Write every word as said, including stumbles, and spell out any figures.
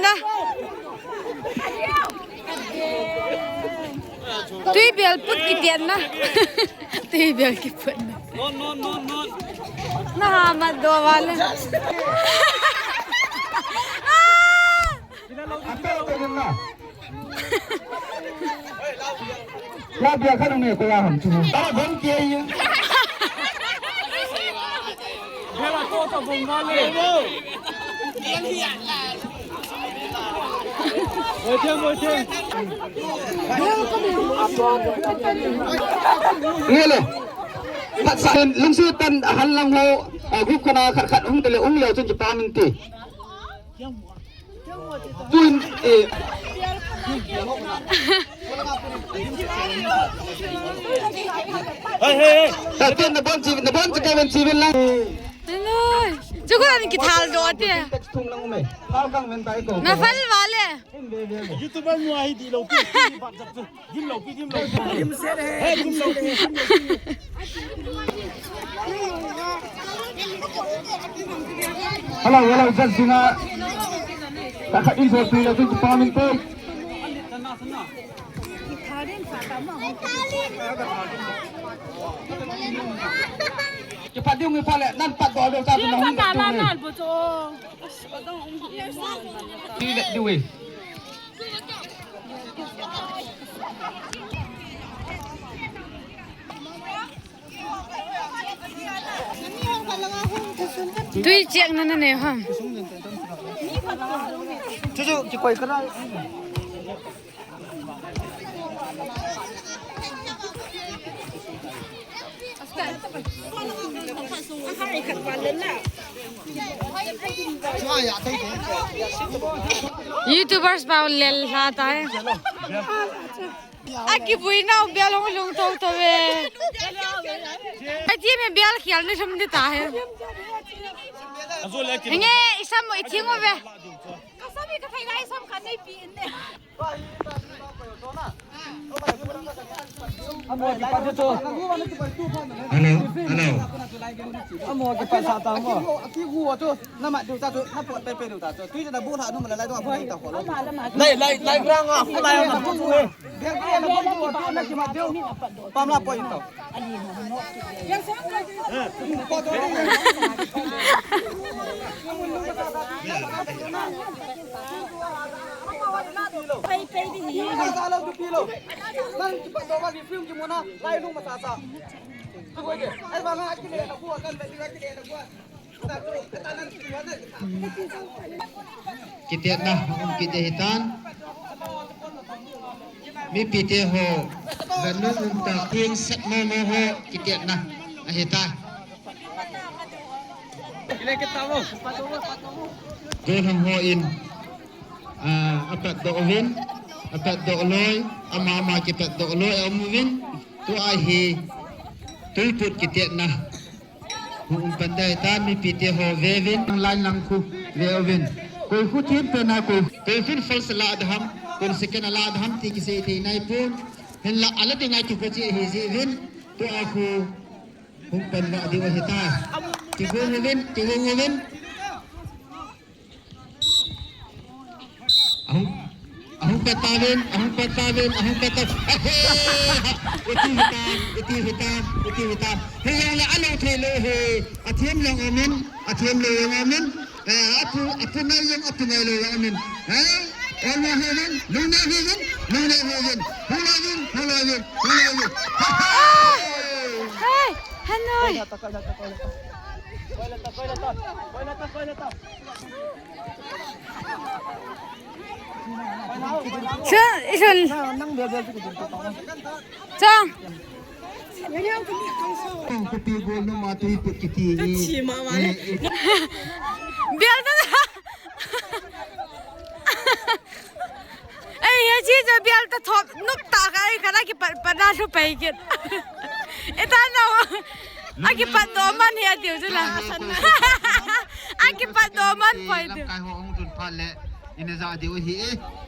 Na. Tui bel put kitian na. Tui bel kiput na. Non, non, non, non. Na ha mat do wale. Ah! La bia kha nung ne ko ya ham chu. Tara bon ke yi. Bela to to bon ga le. Ngelo. Phat sa lungsu tan hal lang ho, a, group kana khat khat hung tele ung leo chun kipa min ti. Tun, eh. Hey, hey, hey. Ta tun na bon chi, na bon chi ka ven chi ven lang. Hello. Chu ko an kithal do te. Thum lang um e. Thal kang ven tai ko. Na fal wale. YouTuber nu ahi di lo pi, pi, bat jap tu. Gim lo pi, gim lo pi. Gim se de. Hey, gim lo pi, gim lo pi. Hello, hello, just singa. Kaka info pi lo tu pa min pe. Kipat diu ngi pale, nan pat do do ta tu na hung ta tu ngi. Ti le diu e. Tui chek na na ne ham. Chu chu, ki koi kara. YouTubers pau lel la tai. Aki vui nau bel hung lung to to ve. Ati me bel khial ni sum di ta he. Nge isam mo ithing ve. Ka sami ka thei lai sam khat nei pi in ne. Hello, hello. Lai, lai, lai, rang a, lai, lai, lai. Pam la point to. Pai, pai di. Nang kipat do ba di film ki muna lai lung masa sa. Ai ba nga kile na ku kan ba di kile na ku. Kitetna, um, kiti hitan. Mipite ho, ganun um ta, ting set mo mo ho, kitetna, ahitai. Golhang ho in, ah, apatdoh uvin, apatdoh loi, ama ama kipatdoh loi, aum uvin, tua hi, tuiput kitetna. Hung um pan dai ta mipite ho veuvin, line lang khu veuvin. Koi khu thim pena koi, koi khun first la daham, koi second la daham ti kisei thei nai pon. Hinla ala dinga kikoi chi hi jivin, tua khu hung pan va diu ahitai. Kihung uvin, kihung uvin. Ahung, ahung pet tauvin, ahung pet tauvin, ahung pet tauvin. Ahe! Iti hitam, iti hitam, iti hitam. Hijongle alou thei lou hi. Athem jong aumin, athem lou jong aumin. Eh, apu, apu ngai jong, apu ngai lou jong aumin. Eh, olmo hivin, lungne hivin, lungne hivin. Hulai vin, hulai vin, hulai vin. Hey, hanoi. Sa, isun. Sa. Bel ta. Ei, hiche chu bel ta thop, nup ta ka, ei, kana kipat, pat na thu pai kit. Eta na, akipat doh man hi atiu chu la. Akipat doh man poi tiu. Lamkai ho hung tun phat le, ina ja diu hi e.